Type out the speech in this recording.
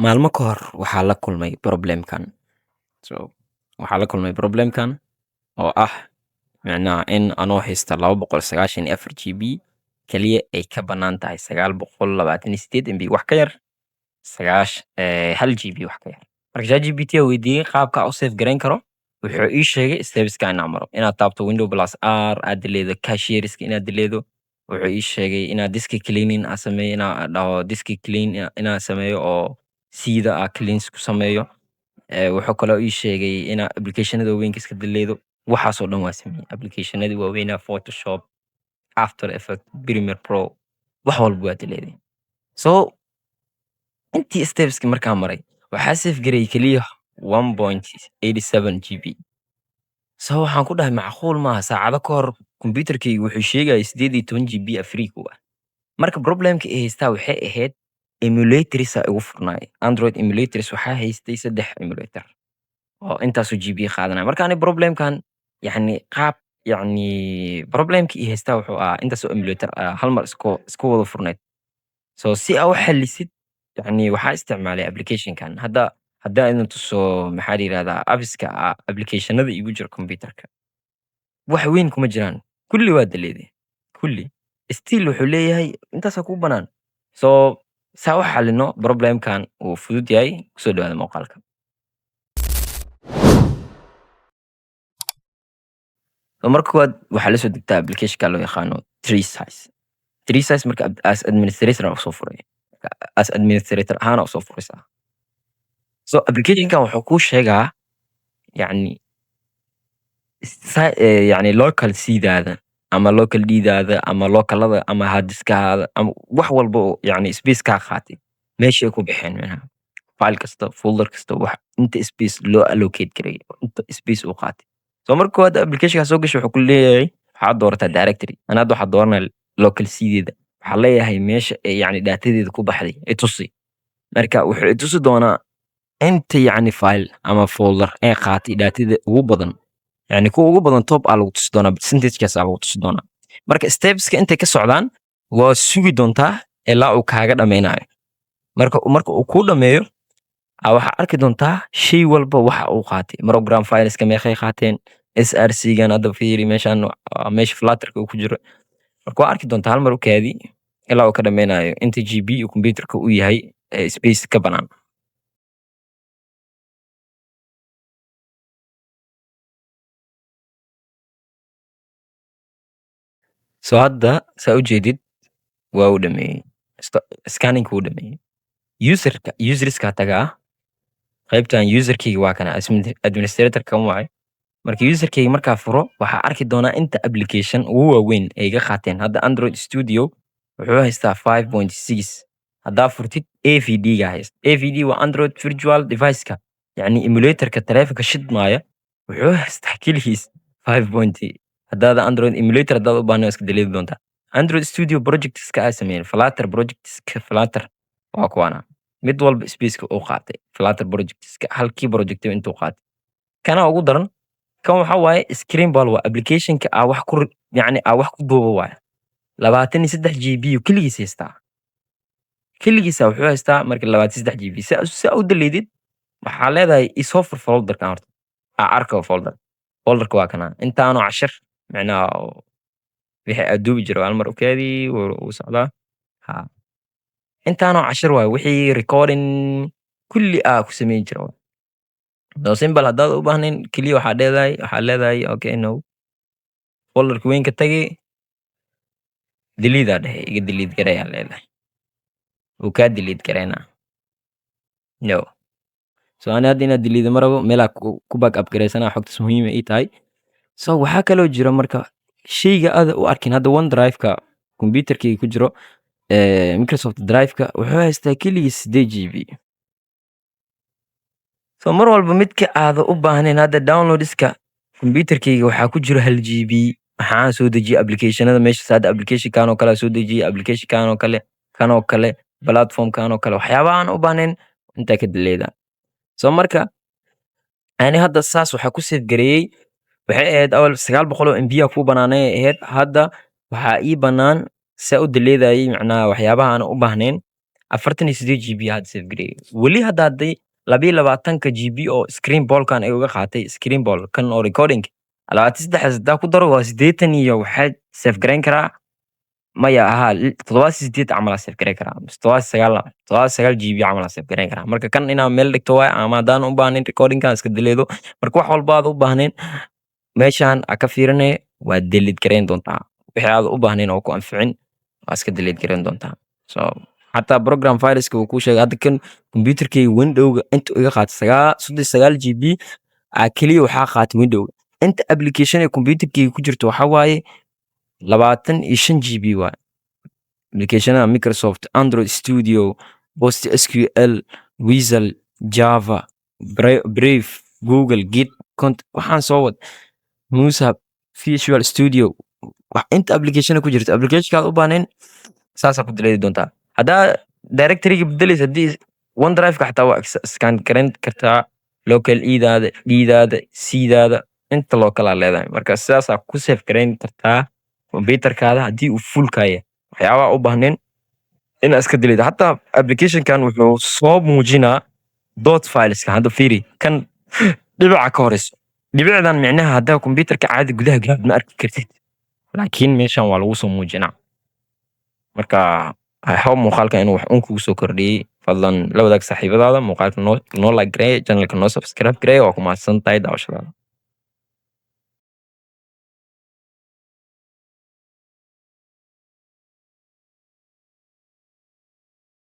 Maalmo ka hor waxaa la kulmay problemkan. So waxaa la kulmay problemkan oo ah micnaha in anoo haysta 294 GB kaliya ay ka bannaan tahay 928 MB, wax ka yar 1 GB wax ka yar. Marka ChatGPT aan weydiiyey qaabka aan u save gareyn karo. Wuxuu ii sheegay steps-ka inaan maro: inaad taabto Window plus R, aad dileedo cache-ka inaad dileedo. Wuxuu ii sheegay inaad disk cleaning aan sameeyo, inaan dhaho disk clean inaan sameeyo oo C-da aan cleanse ku sameeyo. Wuxuu kaloo ii sheegay inaa application-ada waaweynka iska dileedo. Waxaas oo dhan waa sameeyey. Application-adii waaweynaa, Photoshop, After Effects, Premiere Pro, wax walba waa dileeday. So intii steps-ki markaan maray, waxaa save gareeyay kaliya 1.87 GB. So waxaan ku dhahay, macquul maaha, saacado ka hor computer-kayga wuxuu sheegayay 18 GB free ku ah. Marka problemka i haystaa waxay ahayd emulators aa igu furnaay. Android emulators waxaa haystay saddex emulator oo intaasoo GB qaadanaya. Marka ani problemkan yacni qaab yacni problemka i haystaa wuxuu ahaa intaasoo emulator ah hal mar isku wada furnayd. So si aa u xallisid, yacni waxaa isticmaalay application-kan. Hadda haddaan idin tuso, maxaa la yiraahdaa, apps-ka application-ada iigu jira computer-ka. Wax weyn kuma jiraan. Kulli waa dileeday. Kulli. Still wuxuu leeyahay intaasaa kuu bannaan. So saa u xallino problemkan wuu fudud yahay. Kusoo dhawaada muuqaalka. So marka koowaad waxaa la soo degtaa application-ka loo yaqaano TreeSize. TreeSize marka as administrator aan usoo furay. As administrator ahaan aa usoo furaysaa. So application-kan wuxuu kuu sheegaa yacni yacni local C-daada ama local D-daada ama local-ada ama hard disk-kaada ama wax walba oo yacni space kaa qaatay meeshay ku baxeen, micnaha file kasta, folder kasta, wax inta space loo allocate gareeyay, inta space uu qaatay. So marka koowaad application-ka soo gasho, wuxuu ku leeyahay waxaad doorataa directory. Ana hadda waxaa dooranaya local C-deeda. Waxaa leeyahay meesha ay yacni data-deeda ku baxday i tusi. Marka wuxuu i tusi doonaa inta yacni file ama folder ee qaatay data-da ugu badan. Yacni kuwa ugu badan top aa lagu tusi doonaa, percentage-kaas aa lagu tusi doonaa. Marka steps-ka intay ka socdaan waa sugi doontaa ilaa uu kaaga dhameynayo. Marka uu kuu dhameeyo, aa waxaa arki doontaa shay walba waxa uu qaatay. Program files-ka meeqay qaateen, SRC-gan hadda fiiri, meeshaan waa meesha Flutter-ka uu ku jiro. Marka waa arki doontaa, hal mar u kaadi ilaa uu ka dhameynayo inta GB uu computer-ka u yahay ee space ka bannaan. So hadda saa u jeedid waa uu dhameeyey. Scanning wuu dhameeyey. User-ka users-ka tagaa, qaybtan user-kayga waa kana, administrator kan waaye. Marka user-kayga markaa furo, waxaa arki doonaa inta application ugu waaweyn ay iga qaateen. Hadda Android Studio wuxuu haystaa 5.6. Haddaa furtid AVD ga haysta. AVD waa Android Virtual Device-ka. Yacni emulator-ka taleefanka shidmaaya wuxuu haystaa keligiis 5 point. Haddaad Android emulator haddaad u baahnayn, waa iska delete doontaa. Android Studio projects-ka ay sameeyeen, Flutter projects-ka, Flutter waa kuwana. Mid walba space-ka uu qaatay. Flutter projects-ka halkii project intuu qaatay. Kana ugu daran, kan waxaa waaye Screenpal, waa application-ka aa wax ku yacni aa wax ku duubo waaye. 23 GB uu keligiis haystaa. Keligiisa wuxuu haystaa marka 23 GB. Si aa u deleedid, waxaa leedahay isoo fur folder-kan horta. Aa arko folder. Folder-ka waa kana. Intaanoo cashir micnaha oo wixii aad duubi jiro hal mar u kaadi, wuu socdaa. Ha. Intaanoo cashir waaye wixii recording kulli aa ku sameyn jiro. So simple, haddaad u baahnayn kaliya waxaa leedahay okay, no. Folder-ka weyn ka tagi, delete aa dhehe, iga delete garee aa leedahay. Wuu kaa delete gareynaa. No. So ani hadda inaad delete ma rabo, meelaa ku backup gareysanaa, xogtaas muhiim ii tahay. So waxaa kaloo jira marka shayga aad u arkin hadda OneDrive-ka computer-kayga ku jiro, Microsoft Drive-ka wuxuu haystaa keligiis 8 GB. So mar walba midka aad u baahnayn, hadda downloads-ka computer-kayga waxaa ku jiro 1 GB. Waxaan soo dejiyay application-ada meeshaas, hadda application-kan oo kale aan soo dejiyay, application-kan oo kale, kan oo kale, platform-kan oo kale, waxyaabaha aan u baahnayn intaa ka dileeda. So marka ani hadda saas waxaa ku save gareeyay, waxay ahayd awal 900 oo MB aa kuu banaanay ay ahayd. Hadda waxaa ii bannaan saa u dileedayay macnaha waxyaabaha aan u baahnayn 48 GB hadda save gareeyay. Weli hadda hadday 22-ka GB oo screen ballkan ay uga qaatay, screen ball kan oo recording 23 hadaa ku daro, waa 80 iyo waxaa save gareyn karaa, maya ahaa, 78 camal aa save gareyn karaa mise 79, 79 GB camal aa save gareyn karaa. Marka kan inaa meel dhigto waay, ama haddaan u baahnayn recordingkan iska dileedo. Marka wax walba aad u baahnayn meeshaan aa ka fiirinaya, waa delete gareyn doontaa. Wixii aad u baahnayn oo ku anficin waa iska delete gareyn doontaa. So xataa program fileska uu kuu sheegay. Hadda kan computerkayga windowga inta iga qaatay 39 GB aa keliya waxaa qaatay windowga. Inta application ee computerkayga ku jirto waxaa waaye 25 GB waaye. Applicationada Microsoft, Android Studio, PostgreSQL, Weasel, Java, Brave, Google, Git, cont waxaan soo wad Musa, Visual Studio, wax inta application ku jirto, applicationka aad u baahnayn saasaa ku dileedi doontaa. Haddaa directoryga bedelaysa, haddii OneDrive-ka xataa waa scan gareyn kartaa, local E-daada, D-daada, C-daada, inta local aa leedahay. Marka sidaasaa ku save gareyn kartaa computerkaada haddii uu full kaa yahay, waxyaabaha u baahnayn inaad iska delete. Xataa applicationkan wuxuu soo muujinaa dot fileska. Hadda fiiri kan dhibica ka horeyso, dhibicdan micnaha haddaa computerka caadi gudaha gelaad ma arki kartid, laakiin meeshan waa lagu soo muujinaa. Marka I hope muuqaalkan inuu wax un kugu soo kordhiyey. Fadlan la wadaag saaxiibadaada muuqaalka, noo like gareey, channelka noo subscribe gareey. Waa ku mahadsan tahay daawashadaada.